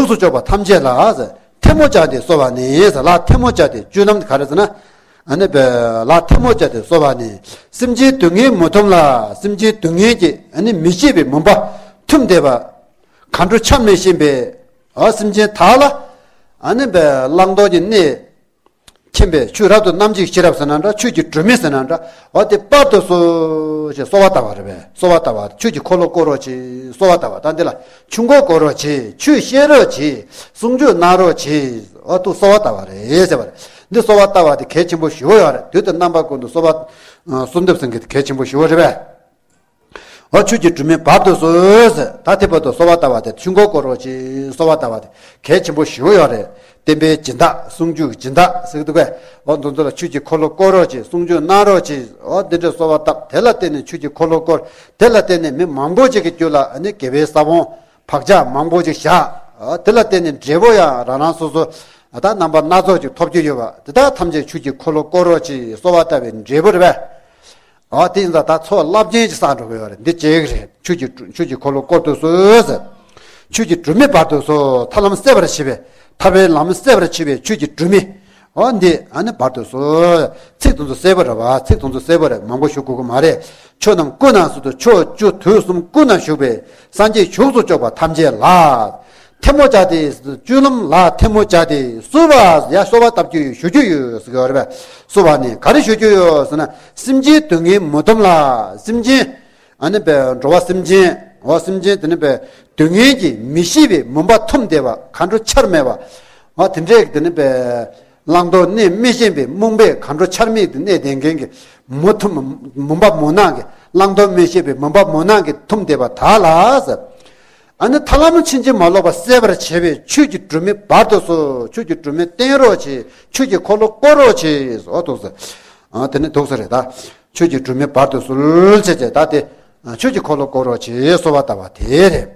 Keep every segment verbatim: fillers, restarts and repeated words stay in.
ཕྱོགས་སུ་གཅོད་པ་ཐམས་ཅད་ལ། ཐལ་མོ་སྦྱར་ཏེ་གསོལ་བ་ནི། ལག་ཐལ་མོ་སྦྱར་ཏེ་སྤྱོད་ལམ་ག་རེ་ཟེར་ན། ཨ་ནི་བས་ལག་ཐལ་མོ་སྦྱར་ཏེ་གསོལ་བ་ནི། སེམས་ཅན་སྡུག་བསྔལ་མུ་དུམ་ལ། སེམས་ཅན་སྡུག་བསྔལ་གྱི་ཨ་ནི་མི་ཤེས་པའི་མུན་པ་འཐུམས་བསྡད་པ། མཁའ་འགྲོ་ཆ་མེད་བཞིན་པའི་ཨ་སེམས་ཅན་དག་ལ། ཨ་ནི་བས་བླང་དོར་གྱི་གནས། མཁྱེན་པས་ཆོས་རབ་ཏུ་རྣམ་འབྱེད་ཤེས་རབ་ཟེར་ན་འདྲ། ཆོས་ཀྱི་སྒྲོན་མེ་ཟེར་ན་འདྲ། འོ་དེ་སྤར་དུ་གསོལ་ཞེས་གསོལ་བ་བཏབ་པ་རེད་པས། གསོལ་བ་བཏབ་པ། ཆོས་ཀྱི་འཁོར་ལོ་བསྐོར་རོགས་གྱིས་གསོལ་བ་བཏབ་པ། ད་འདི་ལ་ཆོས་འཁོར་བསྐོར་རོགས་གྱིས། ཆོས་བཤད་རོགས་གྱིས། གསུང་ཆོས་གནང་རོགས་གྱིས། འོ་དུ་གསོལ་བ་བཏབ་པ་རེད་ཟེར་བ་རེད། འདི་གསོལ་བ་བཏབ་པ་དེ་གལ་ཆེན་པོ་ཞེ་པོ་ཡོད་རེད། དུས་དང་རྣམ་པ་ཀུན་ཏུ་གསོལ་བ་གསོལ་འདེབས་ཟེར་མཁན་དེ་གལ་ཆེན་པོ་ཞེ་པོ་རེད་པས། འོ་ཆོས་ཀྱི་སྒྲོན་མེ་སྤར་དུ་གསོལ་ཟེར། ད་དེ་བར་དུ་གསོལ་བ་བཏབ་པ་དེ་ཆོས་འཁོར་བསྐོར་རོགས་གྱིས་གསོལ་བ་བཏབ་པ་དེ་གལ་ཆེན་པོ་ཞེ་པོ་ཡོད་རེད། བསྟན་པའི་སྦྱིན་བདག་གསུང་ཆོས་ཀྱི་སྦྱིན་བདག་ཟེར་གི་འདུག་གས། འོ་འདི་ཚོ་ལ་ཆོས་ཀྱི་འཁོར་ལོ་བསྐོར་རོགས་གྱིས། གསུང་ཆོས་གནང་རོགས་གྱིས། འོ་འདི་འདྲའི་གསོལ་བ་བཏབ། དེ་ལ་བརྟེན་ནས་ཆོས་ཀྱི་འཁོར་ལོ་བསྐོར། དེ་ལ་བརྟེན་ནས་མི་མང་པོ་ཅིག་གི་རྒྱུད་ལ་ཨ་ནི་དགེ་བའི་ས་བོན་བག་ཆགས་མང་པོ་ཅིག་བཞག། འོ་དེ་ལ་བརྟེན་ནས་འབྲས་བུ་ཡང་རང་རང་སོ་སོ་ད་རྣམ་པ་སྣ་ཚོགས་ཅིག་ཐོབ་རྒྱུ་ཡོད་པ་དེ་དག་ཐམས་ཅད་ཆོས་ཀྱི་འཁོར་ལོ་བསྐོར་རོགས་གྱིས་གསོལ་བ་བཏབ་པའི་འབྲས་བུ་རེད་པས། འོ་དེ་ཡིན་ཙང་ད་འཚོ་བ་རླབས་ཆེན་ཅིག་བསགས་འགྲོ་གི་ཡོད་རེད། འདི་གཅིག་རེད། ཆོས་ཀྱི་ཆོས་ཀྱི་འཁོར་ལོ་བསྐོར་དུ་གསོལ་ཟེར། ཆོས་ཀྱི་སྒྲོན་མེ་སྤར་དུ་གསོལ། ཐར་ལམ་གསལ་བར་བྱེད་པའི་ཐར་པའི་ལམ་གསལ་བར་བྱེད་པའི་ཆོས་ཀྱི་སྒྲོན་མེ། འོ་འདི་ཨ་ནི་སྤར་དུ་གསོལ། ཚིག་དེ་ཚོ་གསལ་པོ་རེད་བ། ཚིག་དེ་ཚོ་གསལ་པོ་རེད། མང་པོ་ཞུ་དགོས་ཀྱི་མ་རེད། ཆོས་རྣམས་ཀུན་ན་གཟིགས་སུ། ཕྱོགས་བཅུ་དུས་གསུམ་ཀུན་ན་བཞུགས་པའི་སངས་རྒྱས་ཕྱོགས་སུ་གཅོད་པ་ཐམས་ཅད་ལ། ཐལ་མོ་སྦྱར་ཏེ་སྤྱོད་ལམ་ལ་ཐལ་མོ་སྦྱར་ཏེ་གསོལ་བ། ཡ་གསོལ་བ་བཏབ་རྒྱུ་ཡོད། ཞུ་རྒྱུ་ཡོད་ཟེར་གྱི་ཡོད་རེད་པས། གསོལ་བ་ནི་ག་རེ་ཞུ་རྒྱུ་ཡོད་ཟེར་ན། སེམས་ཅན་སྡུག་བསྔལ་མུ་དུམ་ལ། སེམས་ཅན་ཨ་ནི་པའི་འགྲོ་བ་སེམས་ཅན། འོ་སེམས་ཅན་དེ་ནི་པའི་སྡུག་བསྔལ་གྱི་མི་ཤེས་པའི་མུན་པ་འཐུམས་བསྡད་པ། མཁའ་འགྲོ་ཆར་མེད་པ། འོ་དེ་འདྲས་དེ་ནི་པའི་བླང་དོར་གནས་མི་ཤེས་པའི་རྨོངས་པའི་མཁའ་འགྲོ་ཆར་མེད་དུ་གནས་བསྡད་མཁན་གྱི་མུ་འཐུམ་མུན་པ་མུན་ནག་གི། བླང་དོར་མི་ཤེས་པའི་མུན་པ་མུན་ནག་གིས་འཐུམས་བསྡད་པ་དག་ལ་ཟེར། ཨ་ནི་ཐར་ལམ་ཕྱིན་ཅི་མ་ལོག་པ་གསལ་བར་བྱེད་པའི་ཆོས་ཀྱི་སྒྲོན་མེ་སྦར་དུ་གསོལ། ཆོས་ཀྱི་སྒྲོན་མེ་བསྟན་རོགས་བྱེད། ཆོས་ཀྱི་འཁོར་ལོ་བསྐོར་རོགས་བྱེད། འོ་འདུག་ཟེར། ཨ་དེ་ནི་འདུག་ཟེར་རེད་ད། ཆོས་ཀྱི་སྒྲོན་མེ་སྦར་དུ་གསོལ་བྱས་བྱས། ད་དེ་ཆོས་ཀྱི་འཁོར་ལོ་བསྐོར་རོགས་བྱེད་གསོལ་བ་བཏབ་པ་དེ་རེད།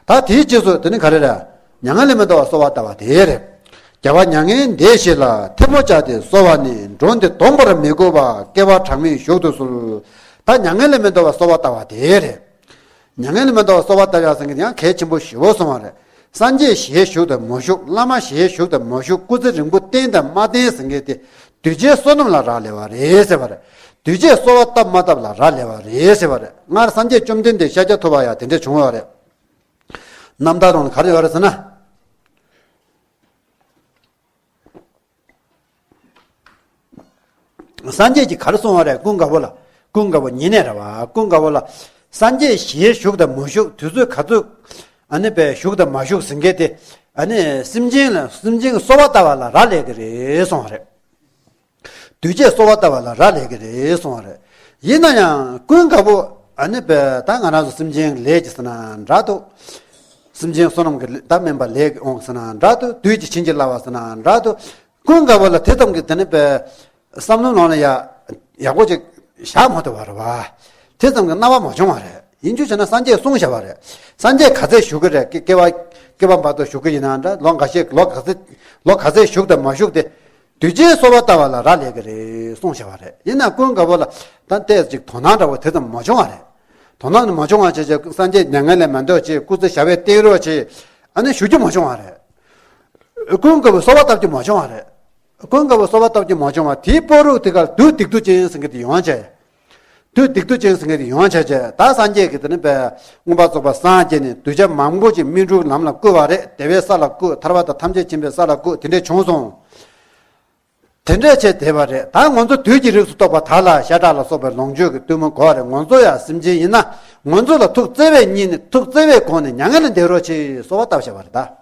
ད་དེའི་རྗེས་སུ་དེ་ནི་ག་རེ་རེད། མྱ་ངན་ལས་མི་འདའ་བར་གསོལ་བ་བཏབ་པ་དེ་རེད། རྒྱལ་བ་མྱ་ངན་འདས་ཞི་ལ། ཐལ་མོ་སྦྱར་ཏེ་གསོལ་བ་ནི། འགྲོ་འདི་གདོང་པར་མི་དགོས་པ། བསྐལ་པ་གྲངས་མེད་བཞུགས་སུ་གསོལ། ད་མྱ་ངན་ལས་མི་འདའ་བར་གསོལ་བ་བཏབ་པ་དེ་རེད། མྱ་ངན་ལས་མི་འདའ་བར་གསོལ་བ་བཏབ་ཡག་ཟེར་མཁན་དེ་ཡང་གལ་ཆེན་པོ་ཞེ་པོ་གསུངས་པ་རེད། སངས་རྒྱས་ཞལ་བཞུགས་དང་མ་བཞུགས། བླ་མ་ཞལ་བཞུགས་དང་མ་བཞུགས། སྐུ་ཚེ་རིང་པོ་བརྟན་དང་མ་བརྟན་ཟེར་མཁན་དེ་གདུལ་བྱའི་བསོད་ནམས་ལ་རག་ལས་པ་རེད་ཟེར་བ་རེད། གདུལ་བྱས་གསོལ་བ་བཏབ་མ་བཏབ་ལ་རག་ལས་པ་རེད་ཟེར་བ་རེད། སྔར་སངས་རྒྱས་བཅོམ་ལྡན་འདས་ཤཱཀྱ་ཐུབ་པ་ཡང་དེ་འདྲས་བྱུང་བ་རེད། རྣམ་ཐར་ནང་ལ་ག་རེ་ཡོད་རེད་ཟེར་ན། སངས་རྒྱས་ཀྱིས་ག་རེ་གསུངས་པ་རེད། ཀུན་དགའ་བོ་ལ། ཀུན་དགའ་བོ་ཉེ་གནས་རེད་བ། ཀུན་དགའ་བོ་ལ། སངས་རྒྱས་ཞལ་བཞུགས་དང་མ་བཞུགས། དུས་ཚོད་ག་ཚོད་ཨ་ནི་པའི་བཞུགས་དང་མ་བཞུགས་ཟེར་མཁན་དེ། ཨ་ནི་སེམས་ཅན་ལ། སེམས་ཅན་གྱི་གསོལ་བ་བཏབ་པ་ལ་རག་ལས་ཀྱི་རེད་གསུངས་པ་རེད། གདུལ་བྱས་གསོལ་བ་བཏབ་པ་ལ་རག་ལས་ཀྱི་རེད་གསུངས་པ་རེད། ཡིན་ན་ཡང་ཀུན་དགའ་བོ་ཨ་ནི་པའི་ད་ང་རང་ཚོ་སེམས་ཅན་ལས་ཀྱི་ཟེར་ན་འདྲ་འདུག་སེམས་ཅན་བསོད་ནམས་ཀྱི་ད་དམན་པ་ལས་ཀྱི་འོང་ཟེར་ན་འདྲ་འདུག་བདུད་ཀྱི་བྱིན་གྱིས་བརླབས་པ་ཟེར་ན་འདྲ་འདུག་ཀུན་དགའ་བོ་ལ་དེ་ཙམ་གྱི་དེ་ནི་པའི་བསམ་བློ་ནང་ལ་ཡ་ཡག་པོ་ཅིག་བཞག་མ་ཐུབ་པ་རེད་བ། དེ་ཙམ་གྱི་སྣང་བ་མ་བྱུང་བ་རེད། ཡིན་རྒྱུ་བྱས་ན་སངས་རྒྱས་གསུངས་བཞག་པ་རེད། སངས་རྒྱས་ག་ཚད་བཞུགས་ཀྱི་རེད། སྐྱེ་བ་སྐྱེ་བ་འབར་དུ་བཞུགས་ཀྱི་ཡིན་ན་འདྲ། ལོ་འགའ་ཤས་ལོ་ག་ཚད་ལོ་ག་ཚད་བཞུགས་དང་མ་བཞུགས་དེ། གདུལ་བྱའི་གསོལ་བ་བཏབ་པ་ལ་རག་ལས་ཀྱི་རེད་གསུངས་བཞག་པ་རེད། ཡིན་ན་ཀུན་དགའ་བོ་ལ་ད་ལྟས་ཅིག་དོ་སྣང་འདྲ་བོ་དེ་ཙམ་མ་བྱུང་བ་རེད། དོ་སྣང་མ་བྱུང་བ་བྱས་བྱས་སངས་རྒྱས་མྱ་ངན་ལས་མི་འདའ་བྱས། སྐུ་ཚེ་ཞབས་པད་བརྟན་རོགས་བྱས། ཨ་ནི་ཞུ་རྒྱུ་མ་བྱུང་བ་རེད། ཀུན་དགའ་བོས་གསོལ་བ་བཏབ་རྒྱུ་མ་བྱུང་བ་རེད། ཀུན་དགའ་བོས་གསོལ་བ་བཏབ་རྒྱུ་མ་བྱུང་བ་དེའི་སྤོ་རུ་དེ་གར་བདུད་སྡིག་ཏོ་ཅན་ཟེར་མཁན་དེ་ཡོང་བྱས། བདུད་སྡིག་ཏོ་ཅན་ཟེར་མཁན་དེ་ཡོང་བྱས་བྱས། ད་སངས་རྒྱས་ཀྱིས་དེ་ནི་པའི་མངོན་པར་རྫོགས་པར་སངས་རྒྱས་ནས་གདུལ་བྱ་མང་པོ་ཅིག་སྨིན་དྲུག་ལམ་ལ་བཀོད་པ་རེད། བདེ་བའི་ས་ལ་བཀོད། ཐར་པ་དང་ཐམས་ཅད་མཁྱེན་པའི་ས་ལ་བཀོད། དེ་འདྲས་བྱུང་སོང་། དེ་འདྲས་བྱས་བསྡད་པ་རེད། ད་ང་ཚོ་བདུད་ཀྱི་རིགས་སུ་གཏོགས་པ་དག་ལ་བཤད་གྲྭ་ལ་སོགས་པའི་ལོངས་སྤྱོད་ཀྱི་བསྟུན་མོ་དགོས་རེད། ང་ཚོ་ཡང་སེམས་ཅན་ཡིན་ན། ང་ཚོ་ལ་ཐུགས་བརྩེ་བས་ཉིད་ནས་ཐུགས་བརྩེ་བའི་སྒོ་ནས་མྱ་ངན་ལས་འདའ་རོགས་བྱེད་གསོལ་བ་བཏབ་བཞག་པ་རེད་ད།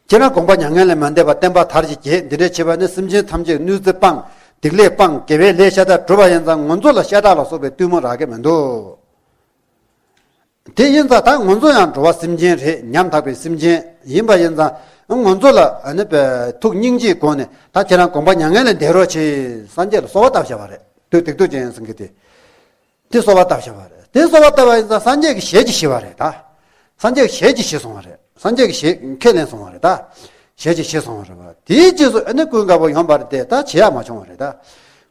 ཁྱེད་རང་དགོངས་པ་མྱ་ངན་ལས་མ་འདས་པ་བསྟན་པ་དར་ཞིང་རྒྱས། འདི་འདྲས་བྱེད་པ་ནི་སེམས་ཅན་ཐམས་ཅད་གནོད་འཚེ་སྤངས། སྡིག་ལས་སྤངས། དགེ་བའི་ལས་ཤ་སྟག་བསྒྲུབས་པ་ཡིན་ཙང་ང་ཚོ་ལ་བཤད་གྲྭ་ལ་སོགས་པའི་བསྟུན་མོ་རག་གི་མི་འདུག་དེ་ཡིན་ཙང་ད་ང་ཚོ་ཡང་འགྲོ་བ་སེམས་ཅན་རེད། ཉམ་ཐག་པའི་སེམས་ཅན་ཡིན་པ་ཡིན་ཙང་ང་ཚོ་ལ་ཨ་ནི་པའི་ཐུགས་སྙིང་རྗེའི་སྒོ་ནས་ད་ཁྱེད་རང་དགོངས་པ་མྱ་ངན་ལས་འདའ་རོགས་བྱེད། སངས་རྒྱས་ལ་གསོལ་བ་བཏབ་བཞག་པ་རེད། བདུད་སྡིག་ཏོ་ཅན་ཟེར་མཁན་དེ། དེ་གསོལ་བ་བཏབ་བཞག་པ་རེད། དེ་གསོལ་བ་བཏབ་པ་ཡིན་ཙང་སངས་རྒྱས་ཀྱི་ཞལ་གྱིས་ཞུས་པ་རེད་ད། སངས་རྒྱས་ཀྱི་ཞལ་གྱིས་ཞུས་སོང་བ་རེད། སངས་རྒྱས་ཀྱི་ཞལ་ཁས་ལེན་སོང་བ་རེད་ད། ཞལ་གྱིས་ཞུས་སོང་བ་རེད་པ། དེའི་རྗེས་སུ་ཨ་ནི་ཀུན་དགའ་བོ་ཡོང་བ་རེད་དེ། ད་བྱེད་ཡག་མ་བྱུང་བ་རེད་ད།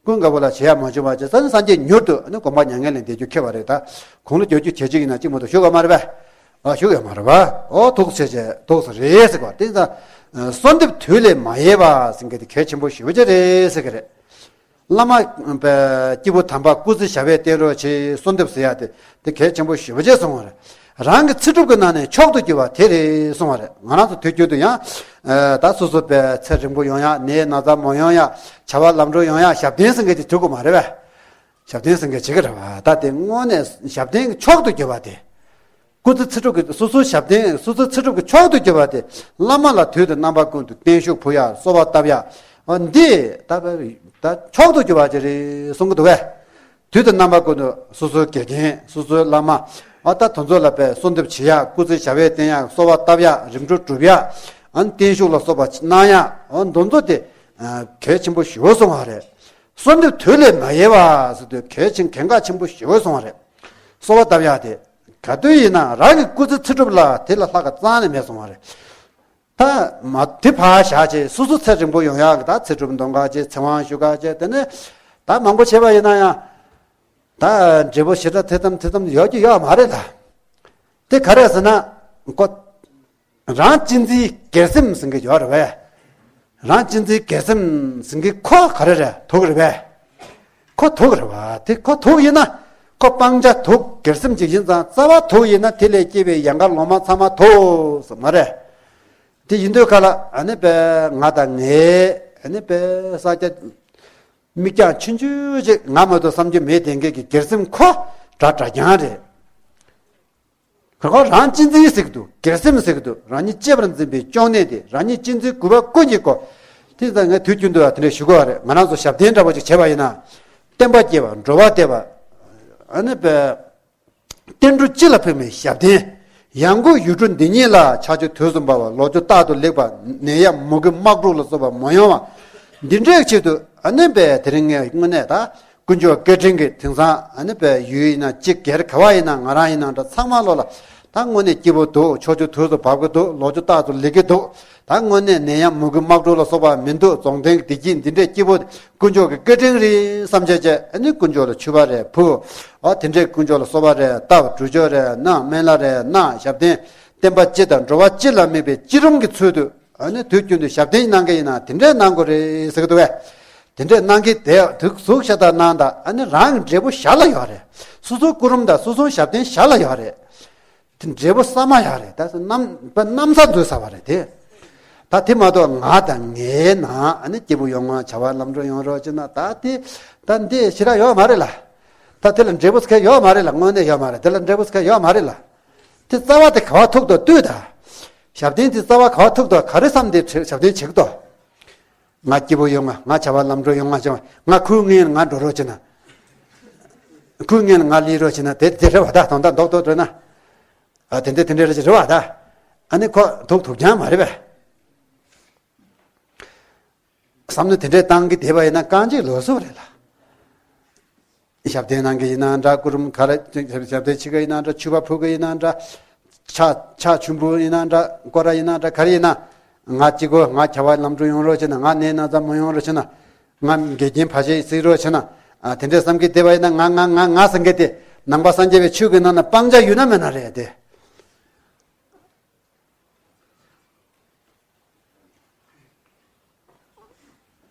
ཀུན་དགའ་བོ་ལ་བྱེད་ཡག་མ་བྱུང་བ་བྱས་ཙང་སངས་རྒྱས་མྱུར་དུ་ཨ་ནི་དགོངས་པ་མྱ་ངན་ལས་འདའ་རྒྱུ་ཁེལ་བ་རེད་ད། དགུང་ལོ་བརྒྱད་ཅུ་གྱ་གཅིག་ཡིན་ན་གཅིག་མ་གཏོགས་བཞུགས་ཡོད་མ་རེད་པས། ཨ་བཞུགས་ཡོད་མ་རེད་པ། ཨོ་ཐུགས་ཆེ་ཆེ་ཐུགས་སུ་རེད་ཟེར་བ་དེ་ཙང་། གསོལ་འདེབས་དུས་ལས་མ་ཡལ་བ་ཟེར་མཁན་དེ་གལ་ཆེན་པོ་ཞེ་པོ་ཅིག་རེད་ཟེར་གི་རེད། བླ་མ་སྐྱེས་བུ་དམ་པ་སྐུ་ཚེ་ཞབས་པད་བརྟན་རོགས་བྱེད་གསོལ་འདེབས་ཟེར་ཡ་དེ་དེ་གལ་ཆེན་པོ་ཞེ་པོ་ཅིག་གསུངས་པ་རེད། རང་གི་ཚེ་སྒྲུབ་ཀྱི་ནང་ནས་མཆོག་ཏུ་གྱུར་པ་དེ་རེད་གསུངས་པ་རེད། ང་རང་ཚོ་དུས་རྒྱུན་དུ་ཡང་ད་སོ་སོ་པའི་ཚེ་རིང་པོ་ཡོང་ཡ། ནད་ན་ཚ་མ་ཡོང་ཡ། བྱ་བ་ལམ་འགྲོ་ཡོང་ཡ། ཞབས་བརྟན་ཟེར་མཁན་དེ་བྱེད་དགོས་མ་རེད་པས། ཞབས་བརྟན་ཟེར་མཁན་བྱེད་ཀྱི་རེད་པ། ད་དེ་དངོས་གནས་ཞབས་བརྟན་གྱི་མཆོག་ཏུ་གྱུར་པ་དེ། སྐུ་ཚེ་ཚེ་སྒྲུབ་ཀྱི་སོ་སོའི་ཞབས་བརྟན་སོ་སོའི་ཚེ་སྒྲུབ་ཀྱི་མཆོག་ཏུ་གྱུར་པ་དེ། བླ་མ་ལ་དུས་དང་རྣམ་པ་ཀུན་ཏུ་བརྟན་བཞུགས་ཕུལ་ཡ། གསོལ་བ་བཏབ་ཡ། འདི་ད་ད་མཆོག་ཏུ་གྱུར་པ་ཅིག་རེད་གསུང་གི་འདུག་པས། དུས་དང་རྣམ་པ་ཀུན་ཏུ་སོ་སོའི་དགེ་རྒན་སོ་སོའི་བླ་མ། ཨ་ད་དེ་ཚོ་ལ་པའི་གསོལ་འདེབས་བྱེད་ཡ། སྐུ་ཚེ་ཞབས་པད་བརྟན་ཡ། གསོལ་བ་བཏབ་ཡ། རིམ་གྲོ་སྒྲུབ་ཡ། ཨ་བརྟན་བཞུགས་ལ་སོགས་པ་གནང་ཡ། ཨ་འདི་ཚོ་དེ་གལ་ཆེན་པོ་ཞེ་པོ་གསུངས་པ་རེད། གསོལ་འདེབས་དུས་ལས་མ་ཡལ་བ་ཟེར་དུས་གལ་ཆེན་གལ་འགངས་ཆེན་པོ་ཞེ་པོ་གསུངས་པ་རེད། གསོལ་བ་བཏབ་ཡག་དེ། ག་དུས་ཡིན་ན་རང་གི་སྐུ་ཚེ་ཚེ་སྒྲུབ་ལ་དེ་ལས་ལྷག་ག་རྩ་ནས་མེད་གསུངས་པ་རེད། ད་མ་དེ་ཕར་བཞག་བྱས་སོ་སོ་ཚེ་རིང་པོ་ཡོང་ཡག་གི་ད་ཚེ་སྒྲུབ་འདོན་ག་བྱས། ཚེ་དབང་ཞུ་ག་བྱས། དེ་ནས་ད་མང་པོ་བྱས་པ་ཡིན་ན་ཡང་། ད་འབྲས་བུ་ཞེ་དྲག་དེ་ཙམ་དེ་ཙམ་ཡོད་ཀྱི་ཡོད་མ་རེད་ད། དེ་ག་རེ་ཟེར་ན། ཀོ་རང་གཅེས་འཛིན་སྒེར་སེམས་ཟེར་གྱི་ཡོད་རེད་པས། རང་གཅེས་འཛིན་སྒེར་སེམས་ཟེར་གྱི་ཁོ་ག་རེ་རེད། དུག་རེད་པས། ཁོ་དུག་རེད་པ། དེ་ཁོ་དུག་ཡིན་ན། ཁོ་སྤང་བྱ་དུག་སྒེར་སེམས་ཅིག་ཡིན་ཙང་རྩ་བ་དུག་ཡིན་ན་དེ་ལས་སྐྱེས་པའི་ཡན་གར་ལོ་མ་ཚང་མ་དུག་ཟེར་མ་རེད། དེ་ཡིན་དུས་ག་ལ་ཨ་ནི་པས་ང་དང་ངའི་ཨ་ནི་པས་ས་སྐྱ་མིག་རྒྱང་ཆུང་ཆུང་ཅིག་ང་མ་གཏོགས་བསམ་རྒྱུ་མེད་དེ་འགས་ཀྱི་སྒེར་སེམས་ཁོ་དྲག་དྲག་རྐྱང་རེད། ཁོ་རང་གཅེས་འཛིན་ཟེར་གྱི་འདུག་སྒེར་སེམས་ཟེར་གྱི་འདུག་རང་ཉིད་གཅེས་པར་འཛིན་པའི་གཅོང་ནད་དེ། རང་ཉིད་གཅེས་འཛིན་རྒུད་པ་ཀུན་གྱི་སྒོ། དེ་ཙང་ངས་དུས་རྒྱུན་དུ་ཡང་དེ་འདྲ་ཞུ་དགོས་པ་རེད། ང་རང་ཚོ་ཞབས་བརྟན་འདྲ་པོ་ཅིག་བྱས་པ་ཡིན་ན། བསྟན་པ་སྐྱེ་བ། འགྲོ་བ་བདེ་བ། ཨ་ནི་པས། བསྟན་འགྲོ་སྤྱི་ལ་ཕན་པའི་ཞབས་བརྟན། ཡང་སྒོས་ཡུལ་གྲུ་འདི་ཉིད་ལ་ཆར་ཆུ་དུས་སུ་འབབ་པ། ལོ་ཕྱུགས་རྟག་ཏུ་ལེགས་པ། ནད་ཡམས་མུ་གེ་དམག་འཁྲུག་ལ་སོགས་པ་མ་ཡོང་བ། འདི་འདྲའི་ཆེད་དུ་ཨ་ནི་པས་དེ་རིང་ངས་དངོས་གནས་ད། དཀོན་མཆོག་བཀའ་དྲིན་གྱིས་དེང་སང་ཨ་ནི་པའི་ཡུལ་ཡིན་ན་གཅིག་སྒེར་ག་བ་ཡིན་ན་ང་རང་ཡིན་ན་འདྲ་ཚང་མ་ལོ་ལ་ད་དངོས་གནས་སྐྱིད་པོ་འདུག་ཕྱོགས་བཅུ་དུས་སུ་བབ་ཀྱི་འདུག་ལོ་ཕྱུགས་རྟག་ཏུ་ལེགས་ཀྱི་འདུག་ད་དངོས་གནས་ནད་ཡམས་མུ་གེ་དམག་འཁྲུག་ལ་སོགས་པ་མི་འདུག་རྫོགས་ལྡན་གྱི་བདེ་སྐྱིད་འདི་འདྲའི་སྐྱིད་པོ་དཀོན་མཆོག་གི་བཀའ་དྲིན་རེད་བསམ་བྱས་བྱས་ཨ་ནི་དཀོན་མཆོག་ལ་མཆོད་པ་རེ་ཕུལ། ཨ་དེ་འདྲའི་དཀོན་མཆོག་ལ་གསོལ་བ་རེ་བཏབ། སྒྲུབ་མཆོད་རེ་གནང་། སྨན་བླ་རེ་གནང་། ཞབས་བརྟན་བསྟན་པ་སྤྱི་དང་འགྲོ་བ་སྤྱི་ལ་དམིགས་པའི་སྤྱི་སྒྲོམ་གྱི་ཚུལ་དུ། ཨ་ནི་དུས་རྒྱུན་དུ་ཞབས་བརྟན་གནང་གི་ཡིན་ན་དེ་འདྲའི་གནང་དགོས་རེད་ཟེར་གི་འདུག་བས། དེ་འདྲའི་གནང་གི་དེ་དུས་གཟུགས་ཤ་སྟག་གནང་དང་ཨ་ནི་རང་གི་འབྲས་བུ་ཞར་ལ་ཡོད་རེད། སོ་སོའི་སྐུ་རུམ་དང་སོ་སོའི་ཞབས་བརྟན་ཞར་ལ་ཡོད་རེད། དེ་འབྲས་བུ་གསར་མ་ཡོད་རེད། ད་གནམ་གནམ་ས་འཛུལ་ཚར་བ་རེད་དེ། ད་དེ་མ་གཏོགས་ང་དང་ངའི་ནང་ཨ་ནི་སྐྱིད་པོ་ཡོང་བ་བྱ་བ་ལམ་འགྲོ་ཡོང་རོགས་བྱེད་ན་ད་དེ་ད་འདི་ཞེ་དྲག་ཡོད་མ་རེད་ལ། ད་དེ་ལ་འབྲས་བུ་ཟེར་མཁན་ཡོད་མ་རེད་ལ། དངོས་གནས་ཡོད་མ་རེད། དེ་ལ་འབྲས་བུ་ཟེར་མཁན་ཡོད་མ་རེད་ལ། དེ་རྩ་བ་དེ་ག་བ་ཐུག་དོ་ལྟོས་དང་། ཞབས་བརྟན་དེ་རྩ་བ་ག་བ་ཐུག་དོ། ག་རེ་བསམ་དེ་ཞབས་བརྟན་བྱེད་ཀྱི་འདུག་ང་སྐྱིད་པོ་ཡོང་ང་། ང་བྱ་བ་ལམ་འགྲོ་ཡོང་ང་བྱ་བ། ང་ཁོའི་སྔོན་ལ་ང་འགྲོ་རོགས་བྱེད་ན། ཁོའི་སྔོན་ལ་ང་སླེབས་རོགས་བྱེད་ན་དེ་དེ་རེད་བ། ད་དོན་དག་རྡོག་རྡོག་འགྲོ་ན། ཨ་དེ་འདྲ་དེ་འདྲ་རེད་རེད་བ་ད། ཨ་ནི་ཁོ་ཐུག་ཐུག་རྐྱང་མ་རེད་པས། བསམ་བློ་དེ་འདྲས་བཏང་གི་བསྡད་པ་ཡིན་ན་རྐང་རྗེས་ལོག་སོང་རེད་ལ། ཞབས་བརྟན་གནང་གི་ཡིན་ན་འདྲ། སྐུ་རུམ་ག་རེ་ཞབས་བརྟན་ཕྱི་གི་ཡིན་ན་འདྲ། མཆོད་པ་ཕུལ་གི་ཡིན་ན་འདྲ། ཕྱག་ཕྱག་མཆོད་འབུལ་ཡིན་ན་འདྲ། སྐོར་ར་ཡིན་ན་འདྲ། ག་རེ་ཡིན་ན། ང་གཅིག་པོ་ང་བྱ་བ་ལམ་འགྲོ་ཡོང་རོགས་བྱེད་ན། ང་ནད་ན་ཚ་མ་ཡོང་རོགས་བྱེད་ན། ང་འགལ་རྐྱེན་བར་ཆད་སེལ་རོགས་བྱེད་ན། ཨ་དེ་འདྲས་བསམ་གི་བསྡད་པ་ཡིན་ན་ང་ང་ང་ང་ཟེར་མཁན་དེ་ནང་པ་སངས་རྒྱས་པའི་ཆོས་ཀྱི་ནང་ན་སྤང་བྱ་ཡོད་ན་མེད་ན་རེད་དེ།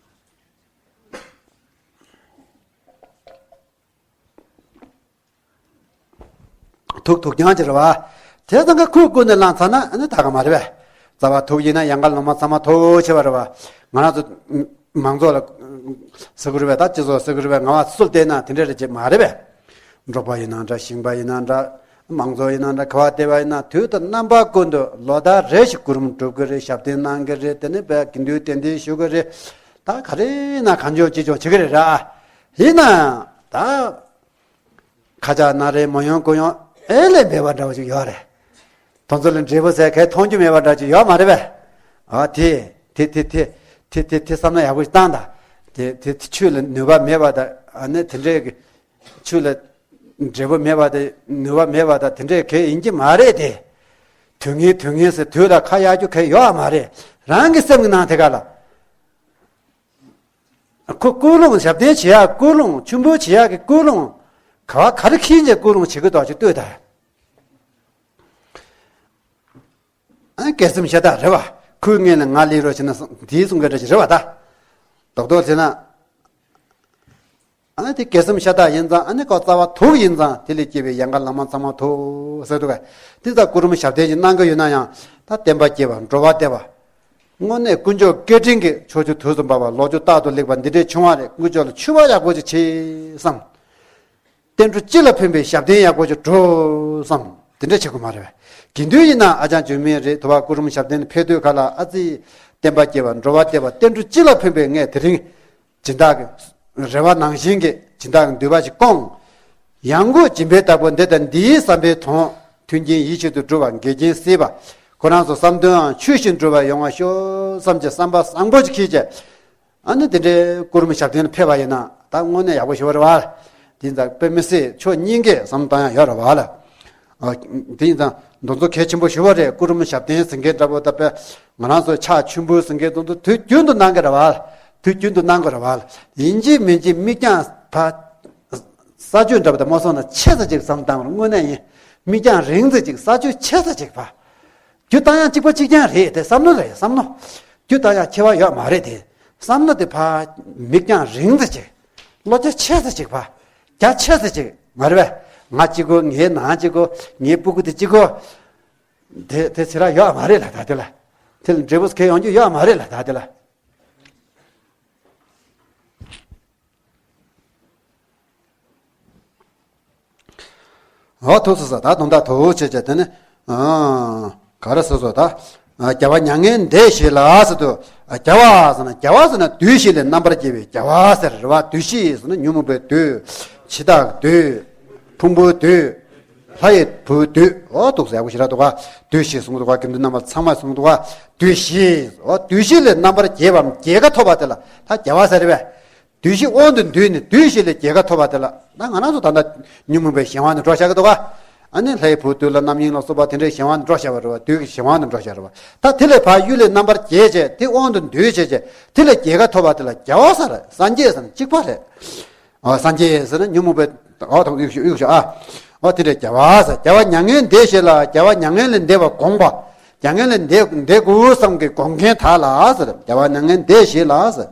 ཐུག་ཐུག་རྐྱང་ཅིག་རེད་བ། དེ་ཚང་ག་ཁོས་ཀུན་ནས་བླངས་ཚར་ན་ཨ་ནི་ད་ག་མ་རེད་པས། རྩ་བ་ཐུག་ཡིན་ན་ཡང་ག་ལོ་མ་ཚང་མ་ཐུག་ཆེ་བ་རེད་བ། ང་རང་ཚོ་མང་ཚོགས་ལ་ཟེར་གི་རེད་པས། ད་སྤྱི་ཚོགས་ཟེར་གི་རེད་པས། ང་བ་སུ་བལྟས་ན་དེ་འདྲ་རེད་ཅེས་མ་རེད་པས། འབྲོག་པ་ཡིན་ན་འདྲ། ཞིང་པ་ཡིན་ན་འདྲ། མང་ཚོགས་ཡིན་ན་འདྲ། ག་བ་བལྟས་པ་ཡིན་ན་དུས་དང་རྣམ་པ་ཀུན་ཏུ་ལོ་ལྟར་རེ་ཞིག་སྐུ་རུམ་སྒྲུབ་གི་རེད། ཞབས་བརྟན་གནང་གི་རེད། དེ་ནས་དགེ་འདུན་གདན་འདྲེན་ཞུ་གི་རེད། ད་ག་རེ་ན་གང་བྱུང་ཅི་བྱུང་བྱེད་ཀྱི་རེད་ར། ཡིན་ན་ད། ཁ་ཆག་སྣ་རལ་མ་ཡོང་ཀུན་ཡོང་ཨེ་ལས་མེད་པ་འདྲ་བོ་ཞིག་ཡོད་རེད། དེ་ཚོ་ལ་འབྲས་བུ་ཟེར་མཁན་མཐོང་རྒྱུ་མེད་པ་འདྲ་ཅིག་ཡོད་མ་རེད་པས། ཨ་དེ་དེ་དེ་དེ་དེ་དེ་དེ་བསམ་བློ་ཡག་པོ་ཞིག་བཏང་དང་། དེ་དེ་ཆོས་ལ་ནུས་པ་མེད་པ་དང་། ཨ་ནི་དེ་འདྲའི་གི་ཆོས་ལ་འབྲས་བུ་མེད་པ་དང་ནུས་པ་མེད་པ་དང་དེ་འདྲའི་གི་ཡིན་གྱི་མ་རེད་དེ། དུས་ངན་དུས་ངན་ཟེར་དུས་ལ་ཁ་གཡར་རྒྱུ་གི་ཡོད་མ་རེད། རང་གི་སེམས་ཀྱི་ནང་དེ་ག་ལ། ཁོ་ཀུན་སློང་། ཞབས་བརྟན་བྱེད་ཡག་ཀུན་སློང་། མཆོད་འབུལ་བྱེད་ཡག་གི་ཀུན་སློང་། ག་བ་ག་རེ་ཁྱེར་ནས་ཀུན་སློང་བྱེད་ཀྱི་འདུག་ཅིག་ལྟོས་དང་། ཨ་དགེ་སེམས་ཤ་སྟག་རེད་བ། ཁོའི་སྔོན་ལ་ང་སླེབས་རོགས་བྱས་ན་དེའི་གསུང་གི་འདྲ་ཞིག་རེད་བ་ད། རྡོག་རྡོག་བྱས་ན། ཨ་དེ་དགེ་སེམས་ཤ་སྟག་ཡིན་ཙང་ཨ་ནི་ཁོ་རྩ་བ་དུག་ཡིན་ཙང་དེ་ལས་སྐྱེས་པའི་ཡན་ག་ལང་མ་ཚང་མ་དུག་ཟེར་འདུག་གས། དེ་ཙང་སྐུ་རིམ་ཞབས་བརྟན་ཞིག་གནང་གི་ཡོད་ན་ཡང་ད་བསྟན་པ་སྐྱེ་བ་འགྲོ་བ་བདེ་བ། དངོས་གནས་དཀོན་མཆོག་སྐད་འཕྲིན་གྱི་ཕྱོགས་བཅུ་དུས་སུ་འབར་བ་ལོ་རྒྱུས་རྟག་ཏུ་ལེགས་པ་འདི་འདྲས་བྱུང་བ་རེད། དཀོན་མཆོག་ལ་མཆོད་པ་ཡག་པོ་ཅིག་བྱེད་བསམ། བསྟན་འགྲོ་སྤྱི་ལ་ཕན་པའི་ཞབས་བརྟན་ཡག་པོ་ཅིག་སྒྲུབ་བསམ། དེ་འདྲ་བྱེད་དགོས་མ་རེད་པས། དགེ་འདུན་ཡིན་ན་ཨ་ཅང་བྱོན་མིན་རེད། དུ་བ་སྐུ་རིམ་ཞབས་བརྟན་ཕེབས་དུས་ག་ལ་ཨ་ཙི། བསྟན་པ་སྐྱེ་བ་འགྲོ་བ་བདེ་བ་བསྟན་འགྲོ་སྤྱི་ལ་ཕན་པའི་ངས་དེ་རིང་། སྦྱིན་བདག་གི་རེ་བ་ནང་བཞིན་གྱི་སྦྱིན་བདག་གི་འདུན་པ་ཞིག་སྐོང་། ཡང་སྒོས་སྦྱིན་པའི་བདག་པོ་འདི་དང་འདིའི་བསམ་པའི་དོན། མཐུན་རྐྱེན་ཡིད་བཞིན་དུ་འགྲུབ་པ་འགལ་རྐྱེན་སེལ་བ། ཁོ་རང་ཚོ་བསམ་དོན་འང་ཆོས་བཞིན་འགྲུབ་པ་ཡོང་བ་ཤོག་བསམ་གྱི་བསམ་པ་བཟང་པོ་ཞིག་ཁྱེར་བྱས། ཨ་ནི་དེ་འདྲའི་སྐུ་རིམ་ཞབས་བརྟན་ལ་ཕེབས་པ་ཡིན་ན་ད་དངོས་གནས་ཡག་པོ་ཞུ་བ་རེད་བ། དེ་ཙང་དཔེ་མི་སྲིད་ཕྱོགས་གཉིས་ཀས་བསམ་བཏང་ཡག་ཡོད་རེད་བ་ལ། ཨ། དེ་ཡིན་ཙང་མདོ་ཚོ་གལ་ཆེན་པོ་ཞུ་བ་རེད། སྐུ་རིམ་ཞབས་བརྟན་ཟེར་མཁན་འདྲ་པོ་ད་དཔེ་ང་རང་ཚོ་ཕྱག་མཆོད་འབུལ་ཟེར་མཁན་དེ་ཚོ་དུས་རྒྱུན་དུ་གནང་གི་རེད་བ། དུས་རྒྱུན་དུ་གནང་གི་རེད་བ། ཡིན་གཅིག་མིན་གཅིག་མིག་རྒྱང་ཕ། ས་ཆོད་འདྲ་པོ་དང་མ་སོང་ན་ཆེ་ས་ཅིག་བསམ་བཏང་བར་དངོས་གནས་ཡིན། མིག་རྒྱང་རིང་ས་ཅིག་ས་ཆོད་ཆེ་ས་ཅིག་ཕ། རྒྱུ་བཏང་ཡག་གཅིག་པ་གཅིག་རྐྱང་རེད་དེ་བསམ་བློ་རེད་བསམ་བློ། རྒྱུ་བཏང་ཡག་ཁྱད་པར་ཡོད་མ་རེད་དེ། བསམ་བློ་དེ་ཕ། མིག་རྒྱང་རིང་ས་ཅིག་བློ་རྒྱ་ཆེ་ས་ཅིག་ཕ། རྒྱ་ཆེ་ས་ཅིག་མ་རེད་པས། ང་གཅིག་གོ་ངའི་ནང་གཅིག་གོ་ངའི་སྤུ་གུ་དེ་གཅིག་གོ། དེ་དེ་ཚེ་ར་ཡོད་མ་རེད་ལ་ད་དེ་ལ། དེ་ལ་འབྲས་བུ་ཁེ་ཡོང་རྒྱུ་ཡོད་མ་རེད་ལ་ད་དེ་ལ། འོ་ཐུགས་སུ་ས་ད་དུང་ད་ཐུགས་ཆེ་ཆེ་དེ་ནི། ཨ། ག་རེ་ཟེར་སོ་ད། ཨ། རྒྱལ་བ་མྱ་ངན་འདས་ཞེས་ལ་ཟེར་དུས། ཨ། རྒྱལ་བ་ཟེར་ན་རྒྱལ་བ་ཟེར་ན་འདུས་བྱས་ལས་རྣམ་པར་རྒྱལ་བའི་རྒྱལ་བ་ཟེར་རེད་བ། འདུས་བྱས་ཟེར་ན་ཉོན་མོངས་པའི་འདུས། འཆི་བདག་འདུས། ཕུང་པོའི་འདུས། ལྷ་ཡི་བུའི་འདུས། འོ་འདུག་ཟེར་ཡག་པོ་ཞེ་དྲག་འདུག་ག་འདུས་བྱས་གསུངས་འདུག་ག་དགེ་འདུན་རྣམ་པ་ཚང་མ་གསུངས་འདུག་ག་འདུས་བྱས། འོ་འདུས་བྱས་ལས་རྣམ་པར་རྒྱལ་བའམ་རྒྱལ་ཁ་ཐོབ་པ་དེ་ལ་ད་རྒྱལ་བ་ཟེར་བས། འདུས་བྱས་དབང་དུ་འདུས་ནས་འདུས་བྱས་ལས་རྒྱལ་ཁ་ཐོབ་པ་དེ་ལ་ད་ང་རང་ཚོ་ད་ལྟ་ཉོན་མོངས་པའི་གཞན་དབང་དུ་འགྲོ་བཞག་གི་འདུག་ག་ཨ་ནི་ལྷའི་བུ་འདུས་ལ་རྣམ་གཡེང་ལ་སོགས་པ་དེ་འདྲའི་གཞན་དབང་དུ་འགྲོ་བཞག་པ་རེད་བ། བདུད་ཀྱི་གཞན་དབང་དུ་འགྲོ་བཞག་རེད་བ། ད་དེ་ལས་ཕར་གཡུལ་ལས་རྣམ་པར་རྒྱལ་བྱས་དེ་དབང་དུ་འདུས་བྱས་བྱས་དེ་ལས་རྒྱལ་ཁ་ཐོབ་པ་དེ་ལ་རྒྱལ་བ་ཟེར། སངས་རྒྱས་ཟེར་ན་གཅིག་པ་རེད། ཨ། སངས་རྒྱས་ཟེར་ན་ཉོན་མོངས་པའི་འོ་དང་གཡུག་ཞོག་གཡུག་ཞོག་ཨ། འོ་དེ་འདྲའི་རྒྱལ་བ་ཟེར། རྒྱལ་བ་མྱ་ངན་འདས་ཞེས་ལ་རྒྱལ་བ་མྱ་ངན་ལས་འདས་པ་དགོངས་པ། མྱ་ངན་ལས་འདས་འདས་དགོས་བསམ་གྱི་དགོངས་མཁན་དག་ལ་ཟེར། རྒྱལ་བ་མྱ་ངན་འདས་ཞེས་ལ་ཟེར།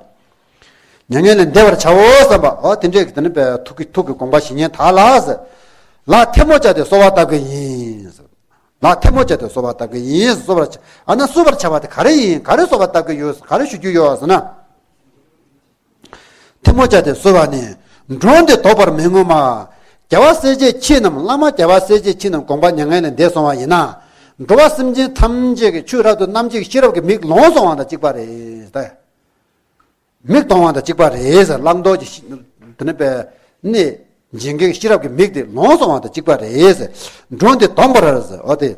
མྱ་ངན་ལས་འདས་པར་བྱའོ་བསམ་པ། འོ་དེ་འདྲའི་དེ་ནི་པའི་ཐུགས་ཀྱི་ཐུགས་ཀྱི་དགོངས་པ་བཞེས་མཁན་དག་ལ་ཟེར། ལ་ཐལ་མོ་སྦྱར་ཏེ་གསོལ་བ་བཏབ་ཀྱི་ཡིན་ཟེར། ལ་ཐལ་མོ་སྦྱར་ཏེ་གསོལ་བ་བཏབ་ཀྱི་ཡིན་ཟེར། གསོལ་བར་བྱ། ཨ་ན་གསོལ་བར་བྱ་བ་དེ་ག་རེ་ཡིན། ག་རེ་གསོལ་བ་བཏབ་ཀྱི་ཡོད། ག་རེ་ཞུ་རྒྱུ་ཡོད་ཟེར་ན། ཐལ་མོ་སྦྱར་ཏེ་གསོལ་བ་ནི། འགྲོ་འདི་ལྡོག་པར་མི་མངོན་པ། རྒྱལ་བ་སྲས་བཅས་ཁྱེད་རྣམས། བླ་མ་རྒྱལ་བ་སྲས་བཅས་ཁྱེད་རྣམས་དགོངས་པ་མྱ་ངན་ལས་འདས་སོང་བ་ཡིན་ན། འགྲོ་བ་སེམས་ཅན་ཐམས་ཅད་ཀྱི་ཆོས་རབ་ཏུ་རྣམ་འབྱེད་ཤེས་རབ་ཀྱི་མིག་ལོང་སོང་བ་དང་གཅིག་པ་རེད། མིག་གདོང་བ་དང་གཅིག་པ་རེད་ཟེར། བླང་དོར་གྱི་ཤེས། དེ་ནི་པའི་གནས་འབྱེད་མཁན་ཤེས་རབ་ཀྱི་མིག་དེ་ལོང་སོང་བ་དང་གཅིག་པ་རེད་ཟེར། འགྲོ་འདི་ལྡོག་པར་ཟེར། འོ་དེ།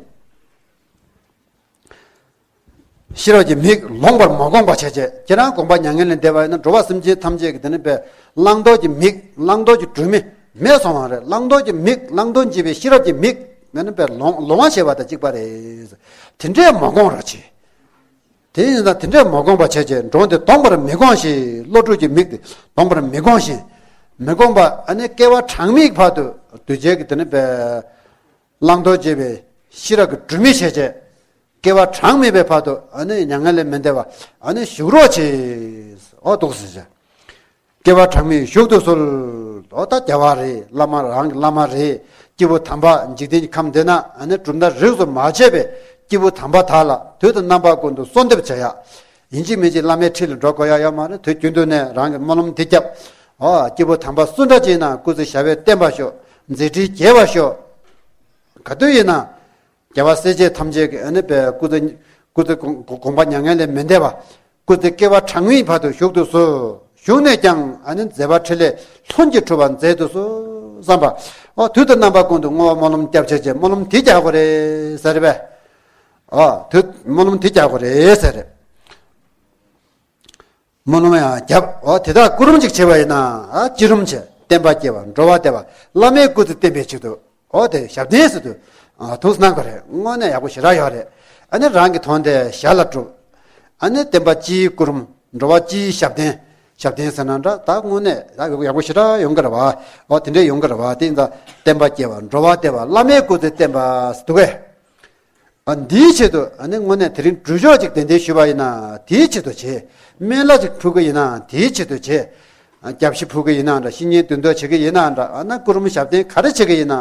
ཤེས་རབ་ཀྱི་མིག་ལོང་བར་མ་དགོངས་པ་བྱས་བྱས། ཁྱེད་རང་དགོངས་པ་མྱ་ངན་ལས་འདས་པ་ཡིན་ན་འགྲོ་བ་སེམས་ཅན་ཐམས་ཅད་ཀྱི་དེ་ནི་པའི་བླང་དོར་གྱི་མིག། བླང་དོར་གྱི་སྒྲོན་མེ་མེད་སོང་བ་རེད། བླང་དོར་གྱི་མིག། བླང་དོར་འབྱེད་པའི་ཤེས་རབ་ཀྱི་མིག་དེ་ནི་པའི་ལོང་ལོང་བ་བྱས་པ་དང་གཅིག་པ་རེད། དེ་འདྲས་མ་དགོངས་རོགས་བྱེད། དེ་ཡིན་ཙང་དེ་འདྲས་མ་དགོངས་པ་བྱས་བྱས། འགྲོ་འདི་ལྡོག་པར་མི་དགོངས་ཤིང་། བློ་གྲོས་ཀྱི་མིག་དེ་ལྡོག་པར་མི་དགོངས་ཤིང་། མི་དགོངས་པ་ཨ་ནི་སྐྱེ་བ་གྲངས་མེད་བར་དུ་འདུས་བྱས་ཀྱི་དེ་ནི་པའི་བླང་དོར་འབྱེད་པའི་ཤེས་རབ་ཀྱི་སྒྲོན་མེ་བྱས་བྱས། སྐྱེ་བ་གྲངས་མེད་པའི་བར་དུ་ཨ་ནི་མྱ་ངན་ལས་མི་འདའ་བ་ཨ་ནི་བཞུགས་རོགས་བྱེད། འོ་འདུག་ཟེར་བྱས། སྐྱེ་བ་གྲངས་མེད་བཞུགས་སུ་གསོལ། འོ་ད་རྒྱལ་བ་རེད། བླ་མ་རང་གི་བླ་མ་རེད། སྐྱེས་བུ་དམ་པ་འཇིག་རྟེན་གྱི་ཁམས་འདི་ན་ཨ་ནི་གྲུབ་མཐའ་རིས་སུ་མ་ཆད་པའི་སྐྱེས་བུ་དམ་པ་དག་ལ་དུས་དང་རྣམ་པ་ཀུན་ཏུ་གསོལ་འདེབས་བྱ་ཡག་ཡིན་གཅིག་མིན་གཅིག་བླ་མའི་ཁྲི་ལ་འགྲོ་དགོས་ཡག་ཡོད་མ་རེད། དུས་རྒྱུན་དུ་ནས་རང་གི་སྨོན་ལམ་འདི་བརྒྱབ། འོ་སྐྱེས་བུ་དམ་པ་སུ་འདྲ་ཅིག་ཡིན་ན་སྐུ་ཚེ་ཞབས་པད་བརྟན་པར་ཤོག་མཛད་འཕྲིན་རྒྱས་པར་ཤོག་ག་དུས་ཡིན་ན། རྒྱལ་བ་སྲས་བཅས་ཐམས་ཅད་ཀྱི་ཨ་ནི་པའི་སྐུ་ཚེ། སྐུ་ཚེ་དགོངས་པ་མྱ་ངན་ལས་མི་འདའ་བ། སྐུ་ཚེ་སྐྱེ་བ་གྲངས་མེད་བར་དུ་བཞུགས་སུ་གསོལ། བཞུགས་ནས་ཀྱང་ཨ་ནི་མཛད་པ་འཕྲིན་ལས་ལྷུན་གྱིས་གྲུབ་པར་མཛད་དུ་གསོལ་བསམ་པ། འོ་དུས་དང་རྣམ་པ་ཀུན་ཏུ་བསྔོ་བ་སྨོན་ལམ་སྐྱབས་ཆེ་ཆེ་སྨོན་ལམ་དེ་རྒྱག་དགོས་རེད་ཟེར་བས། འོ་དུས་སྨོན་ལམ་དེ་རྒྱག་དགོས་རེད་ཟེར། སྨོན་ལམ་ཡང་བརྒྱབ། འོ་དེ་དག་སྐུ་རིམ་ཅིག་བྱེད་པ་ཡིན་ན། ཨ་སྤྱི་རིམ་བྱེད། བསྟན་པ་སྐྱེ་བ་འགྲོ་བ་བདེ་བ་བླ་མའི་སྐུ་ཚེ་བརྟན་པའི་ཆེད་དུ། འོ་དེ་ཞབས་བརྟན་ཟེར་དུས། ཨ་ཐུགས་སྣང་གི་རེད། དངོས་གནས་ཡག་པོ་ཞེ་དྲག་ཡོད་རེད། ཨ་ནི་རང་གི་དོན་དེ་ཞར་ལ་སྒྲུབ། ཨ་ནི་བསྟན་པ་སྤྱིའི་སྐུ་རིམ། འགྲོ་བ་སྤྱིའི་ཞབས་བརྟན། ཞབས་བརྟན་ཟེར་ན་འདྲ་ད་དངོས་གནས་ཡག་ཡག་པོ་ཞེ་དྲག་ཡོང་གི་རེད་བ། འོ་དེ་འདྲས་ཡོང་གི་རེད་བ། དེ་ཡིན་ཙང་བསྟན་པ་སྐྱེ་བ་འགྲོ་བ་བདེ་བ་བླ་མའི་སྐུ་ཚེ་བརྟན་པ་ཟེར་འདུག་གས། འདིའི་ཆེད་དུ་ཨ་ནི་དངོས་གནས་དེ་རིང་སྒྲུབ་ཆོག་ཅིག་གདན་འདྲེན་ཞུས་པ་ཡིན་ན་དེའི་ཆེད་དུ་བྱེད། སྨན་བླ་ཅིག་ཕུལ་གི་ཡིན་ན་དེའི་ཆེད་དུ་བྱེད། སྐྱབས་ཤིག་ཕུལ་གི་ཡིན་ན་འདྲ། བཤེས་གཉེན་འདུན་སྡོད་བྱེད་ཀྱི་ཡིན་ན་འདྲ། ཨ་ནི་སྐུ་རིམ་ཞབས་བརྟན་ག་རེ་བྱེད་ཀྱི་ཡིན་ན།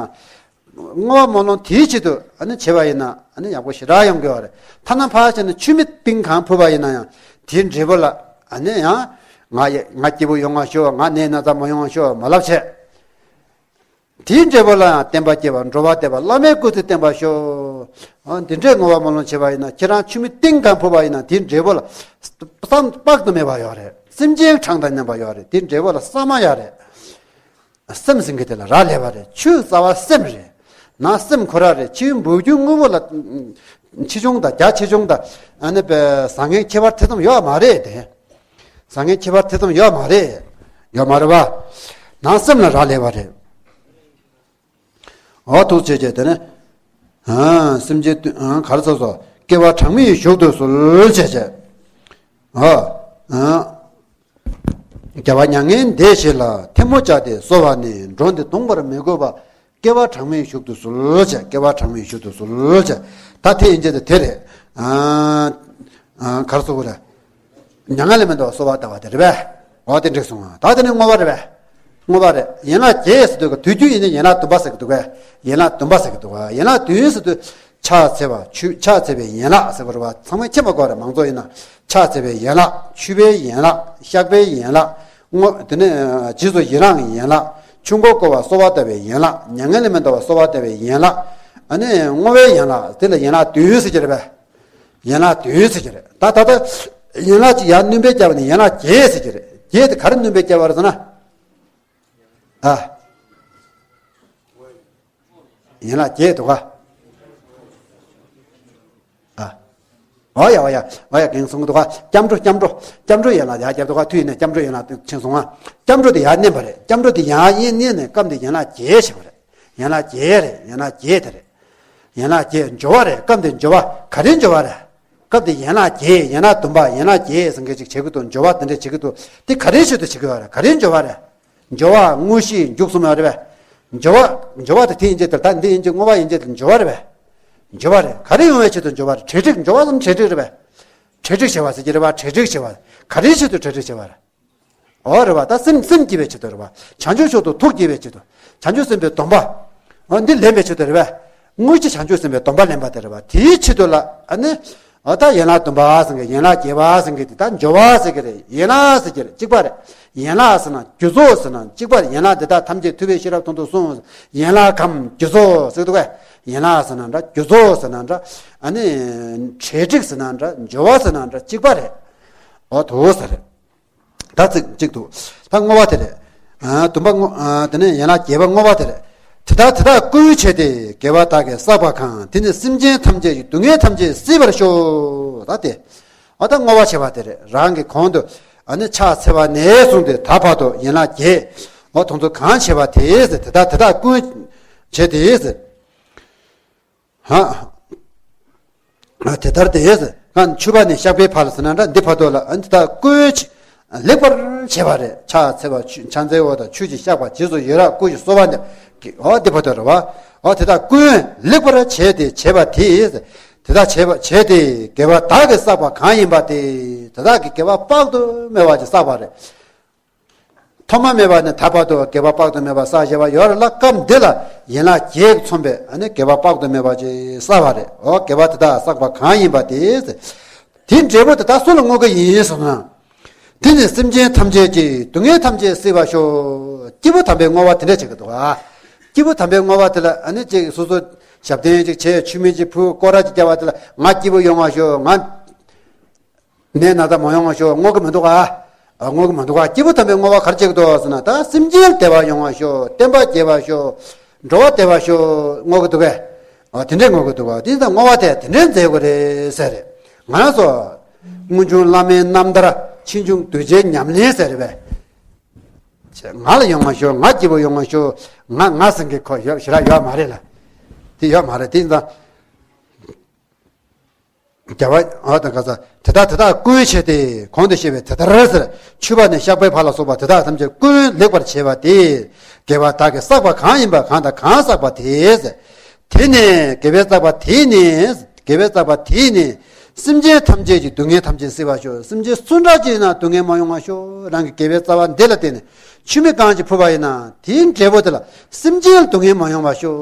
བསྔོ་བ་སྨོན་ལམ་དེའི་ཆེད་དུ་ཨ་ནི་བྱེད་པ་ཡིན་ན་ཨ་ནི་ཡག་པོ་ཞེ་དྲག་ཡོང་གི་ཡོད་རེད། ཐ་ན་ཕར་བྱས་ན་ཆུ་མིག་ཏིང་གང་ཕུལ་བ་ཡིན་ན་ཡང་དེའི་འབྲས་བུ་ལ་ཨ་ནི་ཡང་ང་ཡ་ང་སྐྱིད་པོ་ཡོང་བ་ཤོག་ང་ནད་ན་ཚ་མ་ཡོང་བ་ཤོག་མ་ལབ་བྱས། དེའི་འབྲས་བུ་ལ་ཡང་བརྟན་པ་སྐྱེ་བ། འགྲོ་བ་བདེ་བ། བླ་མའི་སྐུ་ཚེ་བརྟན་པར་ཤོག་ཨ་འདི་འདྲའི་བསྔོ་བ་སྨོན་ལམ་བྱེད་པ་ཡིན་ན་ཁྱེད་རང་ཆུ་མིག་ཏིང་གང་ཕུལ་བ་ཡིན་ན་དེའི་འབྲས་བུ་ལ་བསམ་དཔག་ཏུ་མེད་པ་ཡོད་རེད། སེམས་ཅན་གྲངས་དང་མཉམ་པ་ཡོད་རེད། དེའི་འབྲས་བུ་ལ་ས་མ་ཡ་རེད། སེམས་ཟེར་མཁན་དེ་ལ་རག་ལས་པ་རེད། ཆུའི་རྩ་བ་སེམས་རེད། ནང་སེམས་ཁོ་ར་རེད། ཆུའི་འབབ་རྒྱུན་དངོས་པོ་ལ་ཆེ་ཆུང་དང་རྒྱ་ཆེ་ཆུང་དང་ཨ་ནི་པའི་བཟང་ངན་ཁྱད་པར་དེ་ཙམ་ཡོད་མ་རེད་དེ། བཟང་ངན་ཁྱད་པར་དེ་ཙམ་ཡོད་མ་རེད། ཡོད་མ་རེད་པ། ནང་སེམས་ལ་རག་ལས་པ་རེད། འོ་ཐུགས་རྗེ་ཆེ། དེ་ནས་ཨ་སེམས་ཅན་ཨ་གར་ཚོ་སོ་སྐྱེ་བ་གྲངས་མེད་བཞུགས་དུ་གསོལ་བྱས་བྱས། ཨ་ཨ་རྒྱལ་བ་མྱ་ངན་འདས་ཞི་ལ་ཐལ་མོ་སྦྱར་ཏེ་གསོལ་བ་ནི། འགྲོ་འདི་གཏོང་བར་མི་དགོས་པ། སྐྱེ་བ་གྲངས་མེད་བཞུགས་དུ་གསོལ་བྱས། སྐྱེ་བ་གྲངས་མེད་བཞུགས་དུ་གསོལ་བྱས། ད་དེ་ཡིན་གྱི་དེ་རེད། ཨ་ཨ་གར་སོ་གོ་རེད། མྱ་ངན་ལས་མི་འདའ་བར་གསོལ་བ་བཏབ་པ་དེ་རེད་པས། འོ་དེ་འགྲིག་སོང་ང་། ད་དེ་ནི་བསྔོ་བ་རེད་པས། བསྔོ་བ་རེད། ཡན་ལག་བརྒྱད་ཟེར་དུས་ཀ་དུས་རྒྱུན་ཡིན་ན་ཡན་ལག་བདུན་པ་ཟེར་གི་འདུག་གས། ཡན་ལག་བདུན་པ་ཟེར་གི་འདུག་གས། ཡན་ལག་བདུན་ཟེར་དུས་ཕྱག་འཚལ་བ་མཆོད། ཕྱག་འཚལ་བའི་ཡན་ལག་ཟེར་བ་རེད་པ། ཚང་མས་མཁྱེན་པ་དགོས་རེད། མང་ཚོགས་ཡིན་ན་ཕྱག་འཚལ་བའི་ཡན་ལག་མཆོད་པའི་ཡན་ལག་བཤགས་པའི་ཡན་ལག་བསྔོ་དེ་ནས་རྗེས་སུ་ཡི་རང་གི་ཡན་ལག་ཆོས་འཁོར་བསྐོར་བར་གསོལ་བ་བཏབ་པའི་ཡན་ལག་མྱ་ངན་ལས་མི་འདའ་བར་གསོལ་བ་བཏབ་པའི་ཡན་ལག་ཨ་ནི་བསྔོ་བའི་ཡན་ལག་དེ་ལ་ཡན་ལག་བདུན་ཟེར་གྱི་རེད་པས། ཡན་ལག་བདུན་ཟེར་གྱི་རེད། ད་ད་ལྟ་ཡན་ལག་ཅིག་ཡར་སྣོན་པ་བརྒྱབ་ནས་ཡན་ལག་བརྒྱད་ཟེར་གྱི་རེད། བརྒྱད་དེ་ག་རེ་སྣོན་པ་བརྒྱབ་པ་རེད་ཟེར་ན། ཨ། ཡན་ལག་བརྒྱད་འདུག་ག་ཨ། འོ་ཡ་འོ་ཡ་འོ་ཡ་གང་སོང་འདུག་ག་སྐྱབས་འགྲོ་སྐྱབས་འགྲོ་སྐྱབས་འགྲོ་ཡན་ལག་ཡར་བརྒྱབ་འདུག་ག་མཐུ་ཡིན་ན་སྐྱབས་འགྲོ་ཡན་ལག་ཕྱིན་སོང་ང་། སྐྱབས་འགྲོ་དེ་ཡར་མནན་པ་རེད། སྐྱབས་འགྲོ་དེ་ཡར་མནན་མནན་ནས་སྐབས་འདི་ཡན་ལག་བརྒྱད་བྱེད་པ་རེད། ཡན་ལག་བརྒྱད་རེད། ཡན་ལག་བརྒྱད་དེ་རེད། ཡན་ལག་བརྒྱད་སྦྱོར་བ་རེད། སྐབས་འདི་སྦྱོར་བ་ག་རེ་སྦྱོར་བ་རེད། སྐབས་འདི་ཡན་ལག་བརྒྱད་ཡན་ལག་བདུན་པ་ཡན་ལག་བརྒྱད་ཟེར་མཁན་ཅིག་བྱེད་ཀྱི་འདུག་སྦྱོར་བ་དེ་འདྲ་བྱེད་ཀྱི་འདུག་དེ་ག་རེའི་ཆེད་དུ་བྱེད་ཀྱི་ཡོད་རེད། ག་རེའི་སྦྱོར་བ་རེད། སྦྱོར་བ་དངོས་གཞི་མཇུག་གསུམ་ཡོད་རེད་པས། སྦྱོར་བ་སྦྱོར་བ་དེ་དེ་ཡིན་གྱི་དེ་ད་འདི་ཡིན་གྱི་བསྔོ་བ་ཡིན་གྱི་དེ་སྦྱོར་བ་རེད་པས། སྦྱོར་བ་རེད། ག་རེ་ཡོང་བའི་ཆེད་དུ་སྦྱོར་བ་རེད། གྲ་སྒྲིག་སྦྱོར་བ་ཙམ་གྲ་སྒྲིག་རེད་པས། གྲ་སྒྲིག་བྱེད་པ་ཟེར་གྱི་རེད་པ། གྲ་སྒྲིག་བྱེད་པ། ག་རེའི་ཆེད་དུ་གྲ་སྒྲིག་བྱེད་པ་རེད། འོ་རེད་པ། ད་སེམས་སེམས་བསྐྱེད་པའི་ཆེད་དུ་རེད་པ། བྱང་ཆུབ་མཆོག་ཏུ་ཐུགས་བསྐྱེད་པའི་ཆེད་དུ། བྱང་ཆུབ་སེམས་དཔའི་སྡོམ་པ། འོ་འདི་ལེན་པའི་ཆེད་དུ་རེད་པས། དངོས་གཞི་བྱང་ཆུབ་སེམས་དཔའི་སྡོམ་པ་ལེན་པ་དེ་རེད་པ། དེའི་ཆེད་དུ་ལ་ཨ་ནི། འོ་ད་ཡན་ལག་བདུན་པ་ཟེར་མཁན་ཡན་ལག་བརྒྱད་པ་ཟེར་མཁན་དེ་ད་སྦྱོར་བ་ཟེར་གྱི་རེད། ཡན་ལག་ཟེར་གྱི་རེད། གཅིག་པ་རེད། ཡན་ལག་ཟེར་ན་རྒྱུ་ཚོགས་ཟེར་ན་གཅིག་པ་རེད། ཡན་ལག་འདི་དག་ཐམས་ཅད་ཐུབ་པས་ཤེས་རབ་མཐར་ཐུག་གསུངས། ཡན་ལག་གམ་རྒྱུ་ཚོགས་ཟེར་འདུག་གས། ཡན་ལག་ཟེར་ན་འདྲ། རྒྱུ་ཚོགས་ཟེར་ན་འདྲ། ཨ་ནི་གྲ་སྒྲིག་ཟེར་ན་འདྲ། སྦྱོར་བ་ཟེར་ན་འདྲ། གཅིག་པ་རེད། འོ་དོ་ཟེར་རེད། ད་ཚིག་གཅིག་ཏུ། ད་བསྔོ་བ་དེ་རེད། ཨ་བདུན་པ་བསྔོ་ཨ་དེ་ནས་ཡན་ལག་བརྒྱད་པ་བསྔོ་བ་དེ་རེད། དེ་དག་དེ་དག་ཀུན་བྱས་ཏེ། དགེ་བ་བདག་གིས་བསགས་པ་གང་། དེས་ནི་སེམས་ཅན་ཐམས་ཅད་ཀྱི། སྡུག་བསྔལ་ཐམས་ཅད་སེལ་བར་ཤོག་ད་དེ། ཨ་ད་བསྔོ་བ་བྱེད་པ་དེ་རེད། རང་གི་གོང་དུ་ཨ་ནི་ཕྱག་འཚལ་བ་ནས་བཟུང་སྟེ་ད་བར་དུ་ཡན་ལག་བརྒྱད། འོ་དེ་ཚོ་གང་བྱས་པ་དེས། དེ་དག་དེ་དག་ཀུན་བྱས་ཏེ། ཧ། དེ་ལྟར་དེ་ཡས་གང་མཆོད་པ་ནས་བཤགས་པའི་ཕར་ཟེར་ན་འདྲ། འདི་བར་དུ་ལ་ཨ་ནི་ད་ཀུན་ལེགས་པར་བྱས་པ་རེད། ཕྱག་འཚལ་བ་ཕྱག་འཚལ་བ་དང་ཆོས་ཀྱི་བཤགས་པ་རྗེས་སུ་ཡི་རང་སྐུ་ཞིག་གསོལ་བ་འདེབས། འོ་འདི་བར་དུ་རེད་པ། འོ་དེ་དག་ཀུན་ལེགས་པར་བྱས་ཏེ་བྱས་པ་དེས། དེ་དག་བྱས་པ་བྱས་ཏེ་དགེ་བ་བདག་གིས་བསགས་པ་གང་ཡིན་པ་དེ། དེ་དག་གི་དགེ་བ་དཔག་ཏུ་མེད་པ་ཅིག་བསགས་པ་རེད། ཐོག་མ་མེད་པ་ནས་ད་བར་དུ་དགེ་བ་དཔག་ཏུ་མེད་པ་བསགས་བཞག་པ་ཡོད་རེད་ལ། སྐབས་འདི་ལ་ཡན་ལག་བརྒྱད་ཀྱིས་མཚོན་པའི་ཨ་ནི་དགེ་བ་དཔག་ཏུ་མེད་པ་ཅིག་བསགས་པ་རེད། འོ་དགེ་བ་དེ་དག་བསགས་པ་གང་ཡིན་པ་དེ། དེའི་འབྲས་བུ་དེ་དག་སུ་ལ་བསྔོ་གི་ཡིན་ཟེར་ན། དེས་ནི་སེམས་ཅན་ཐམས་ཅད་ཀྱི། སྡུག་བསྔལ་ཐམས་ཅད་སེལ་བར་ཤོག་སྐྱེས་བུ་དམ་པའི་བསྔོ་བ་དེ་འདྲ་བྱེད་ཀྱི་འདུག་ཨ། སྐྱེས་བུ་དམ་པའི་བསྔོ་བ་དེ་ལ་ཨ་ནི་ཅིག་སོ་སོ་ཞབས་བརྟན་ཅིག་བྱས། མཆོད་མེ་ཅིག་ཕུལ། སྐོར་ར་ཅིག་བརྒྱབ་པ་དེ་ལ་ང་སྐྱིད་པོ་ཡོང་བ་ཤོག་ང་ནད་ན་ཚ་མ་ཡོང་བ་ཤོག་བསྔོ་གི་མི་འདུག་ག་ཨ། བསྔོ་གི་མི་འདུག་ག་སྐྱེས་བུ་དམ་པའི་བསྔོ་བ་ག་རེ་བྱེད་ཀྱི་འདུག་ཟེར་ན། ད་སེམས་ཅན་བདེ་བ་ཡོང་བ་ཤོག་བསྟན་པ་རྒྱས་པ་ཤོག་འགྲོ་བ་བདེ་བ་ཤོག་བསྔོ་གི་འདུག་གས། ཨ། དེ་འདྲས་བསྔོ་གི་འདུག་ག་དེ་ཡིན་ཙང་བསྔོ་བ་དེ་དེ་འདྲས་མཛད་དགོས་རེད་ཟེར་རེད། ང་རང་ཚོ་སྔོན་བྱུང་བླ་མའི་རྣམ་ཐར། ཕྱིས་འབྱུང་གདུལ་བྱའི་ཉམས་ལེན་ཟེར་རེད་པས། ང་ལ་ཡོང་བ་ཤོག་ང་སྐྱིད་པོ་ཡོང་བ་ཤོག་ང་ང་ཟེར་མཁན་ཁོ་ཡོད་ཞེ་དྲག་ཡོད་མ་རེད་ལ། དེ་ཡོད་མ་རེད། དེ་ཡིན་ཙང་། རྒྱལ་བ། ཨ་དང་ག་ས། དེ་དག་དེ་དག་ཀུན་བྱས་ཏེ། གོང་དུ་བཤད་པའི་དེ་ལྟར་ཟེར། མཆོད་པ་ནས་བཤགས་པའི་ཕར་ལ་སོགས་པ་དེ་དག་ཐམས་ཅད་ཀུན་ལེགས་པར་བྱས་པ་དེས། དགེ་བ་བདག་གིས་བསགས་པ་གང་ཡིན་པ། གང་དང་གང་བསགས་པ་དེས། དེ་ནས་དགེ་བའི་བསགས་པ་དེས་ནི། དགེ་བའི་རྩ་བ་དེས་ནི། སེམས་ཅན་ཐམས་ཅད་ཀྱི་སྡུག་བསྔལ་ཐམས་ཅད་སེལ་བར་ཤོག་སེམས་ཅན་སུ་འདྲ་ཅིག་ཡིན་ན་སྡུག་བསྔལ་མ་ཡོང་བར་ཤོག་རང་གི་དགེ་བའི་རྩ་བ་འདི་ལ་བརྟེན་ནས་ཆུ་མིག་གང་ཅིག་ཕུབ་པ་ཡིན་ན་དེའི་འབྲས་བུ་དེ་ལ་སེམས་ཅན་ལ་སྡུག་བསྔལ་མ་ཡོང་བར་ཤོག་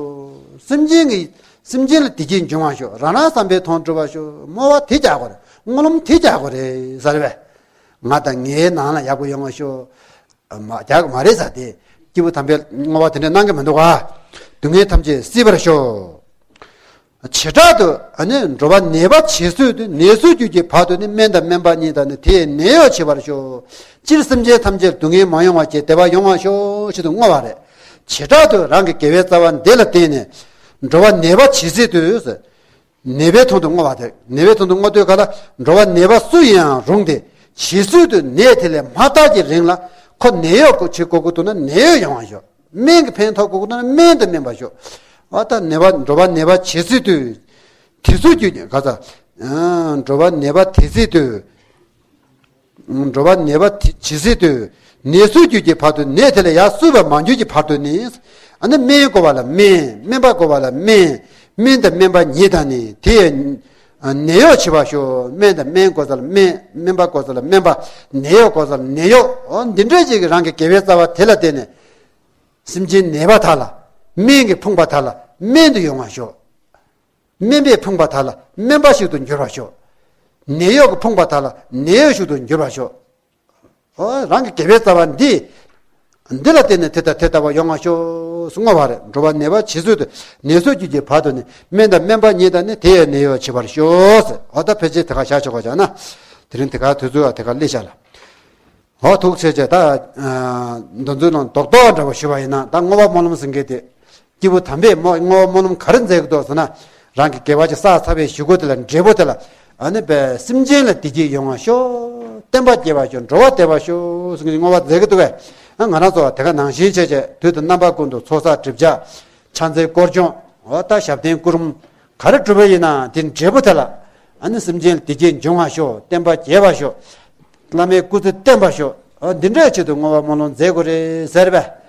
སེམས་ཅན་གྱི་སེམས་ཅན་ལ་བདེ་སྐྱིད་འབྱུང་བར་ཤོག་རང་རང་བསམ་པའི་དོན་འགྲུབ་པར་ཤོག་བསྔོ་བ་དེ་རྒྱག་དགོས་རེད། བསྔོ་རློམ་དེ་རྒྱག་དགོས་རེད་ཟེར་བས། ང་དང་ངའི་ནང་ལ་ཡག་པོ་ཡོང་བར་ཤོག་མ་རྒྱག་མ་རེད་ཟེར་ཏེ། སྐྱེས་བུ་དམ་པའི་བསྔོ་བ་དེ་འདྲ་གནང་གི་མི་འདུག་ག་སྡུག་བསྔལ་ཐམས་ཅད་སེལ་བར་ཤོག་བྱེ་བྲག་ཏུ་ཨ་ནི་འགྲོ་བ་ནད་པ་བྱེད་སྲོལ་དུ་ནད་སོས་གྱུར་གྱི་བར་དུ་ནི་སྨན་དང་སྨན་པ་ཉིད་དང་ནི་དེས་ནད་གཡོག་བྱེད་པར་ཤོག་སྤྱིར་སེམས་ཅན་ཐམས་ཅད་སྡུག་བསྔལ་མ་ཡོང་བ་བྱེད་བདེ་བ་ཡོང་བར་ཤོག་ཅེས་དུ་བསྔོ་བ་རེད། བྱེ་བྲག་ཏུ་རང་གི་དགེ་བའི་རྩ་བ་འདི་ལ་བརྟེན་ནས་འགྲོ་བ་ནད་པ་བྱེད་སྲོལ་དུ། ནད་པའི་དོན་དུ་བསྔོ་བ་དེ་ནད་པའི་དོན་དུ་བསྔོ་དུས་ག་ལ་འགྲོ་བ་ནད་པ་སུ་ཡིན་ཡང་རུང་སྟེ་བྱེད་སྲོལ་དུ་ནད་དེ་ལས་མ་དག་གི་རིང་ལ་ཁོ་ནད་གཡོག་བྱེད་དགོས་ཀྱི་འདུག་ན་ནད་གཡོག་ཡོང་བ་ཤོག་སྨན་གྱི་ཕན་ཐོགས་དགོས་ཀྱི་འདུག་ན་སྨན་དུ་སྨན་པ་ཤོག་ཨ་ད་ནད་པ་འགྲོ་བ་ནད་པ་བྱེད་སྲོལ་དུ་དེ་སྲོལ་གྱི་ག་ས་འགྲོ་བ་ནད་པ་དེ་སྲིད་དུ། འགྲོ་བ་ནད་པ་དེ་ཇི་སྲིད་དུ་ནད་སོས་གྱུར་གྱི་བར་དུ་ནད་དེ་ལས་ཡར་སོས་པར་མ་གྱུར་གྱི་བར་དུ་ནི། ཨ་ནི་སྨན་དགོས་པ་ལ་སྨན། སྨན་པ་དགོས་པ་ལ་སྨན། སྨན་དང་སྨན་པ་ཉིད་དང་ནི་དེ་ཡང་ནད་གཡོག་བྱེད་པར་ཤོག་སྨན་དང་སྨན་དགོས་ས་ལ་སྨན། སྨན་པ་དགོས་ས་ལ་སྨན་པ། ནད་གཡོག་དགོས་ས་ལ་ནད་གཡོག་འོ་འདི་འདྲ་ཅིག་གིས་རང་གི་དགེ་བའི་རྩ་བ་དེ་ལ་བརྟེན་ནས། སེམས་ཅན་ནད་པ་དག་ལ་སྨན་གྱིས་ཕོངས་པ་དག་ལ་སྨན་དུ་ཡོང་བར་ཤོག་སྨན་པས་ཕོངས་པ་དག་ལ་སྨན་པ་ཞིག་ཏུ་འགྱུར་བར་ཤོག་ནད་གཡོག་གིས་ཕོངས་པ་དག་ལ་ནད་གཡོག་ཞིག་ཏུ་འགྱུར་བར་ཤོག་ཨོ་རང་གི་དགེ་བའི་རྩ་བ་འདི། འདི་ལ་བརྟེན་ནས་དེ་ལྟ་དེ་ལྟ་བུ་ཡོང་བར་ཤོག་ཟེར་བསྔོ་བ་རེད། འགྲོ་བ་ནད་པ་བྱེད་སྲོལ་དུ་ནད་སོས་གྱུར་གྱི་བར་དུ་ནི་སྨན་དང་སྨན་པ་ཉིད་དང་ནི་དེ་ཡང་ནད་གཡོག་བྱེད་པར་ཤོག་ཟེར། ཨོ་ད་ཕལ་ཆེར་དེ་ག་བཞག་ཆོག་ག་བཞག་ན། དེ་རིང་དེ་ག་དུས་ཚོད་དེ་ག་སླེབས་ཤག་ལ། ཧོ་ཐུགས་ཆེ་ཆེ་ད། འདི་ཚོའི་ནང་རྡོག་རྡོག་འདྲ་བོ་ཞུ་བ་ཡིན་ན་ད་བསྔོ་བ་སྨོན་ལམ་ཟེར་མཁན་དེ། སྐྱེས་བུ་དམ་པས་བསྔོ་བ་སྨོན་ལམ་ག་རེ་མཛད་ཀྱི་འདུག་ཟེར་ན། རང་གི་དགེ་བ་ཅིག་བསགས་ཚར་བའི་གཞུག་གུ་དེ་ལ་འབྲས་བུ་དེ་ལ། ཨ་ནི་པའི་སེམས་ཅན་ལ་བདེ་སྐྱིད་ཡོང་བ་ཤོག་བསྟན་པ་རྒྱས་པ་ཤོག་འགྲོ་བ་བདེ་བ་ཤོག་ཟེར་མཁན་བསྔོ་བ་མཛད་ཀྱི་འདུག་གས། ང་རང་ཚོ་དེ་ག་ནང་བཞིན་བྱས་བྱས་དུས་དང་རྣམ་པ་ཀུན་ཏུ་ཚོགས་བསགས་སྒྲིབ་སྦྱང་། ཕྱག་འཚལ་སྐོར་སྦྱོང་། འོ་ད་ཞབས་བརྟན་སྐུ་རིམ། ག་རེ་བསྒྲུབས་པ་ཡིན་ན་དེ་འབྲས་བུ་དེ་ལ། ཨ་ནི་སེམས་ཅན་ལ་བདེ་སྐྱིད་འབྱུང་བ་ཤོག་བསྟན་པ་རྒྱས་པ་ཤོག་བླ་མའི་སྐུ་ཚེ་བརྟན་པ་ཤོག་འོ་འདི་འདྲའི་ཆེད་དུ་བསྔོ་བ་སྨོན་ལམ་མཛད་དགོས་རེད་ཟེར་བས།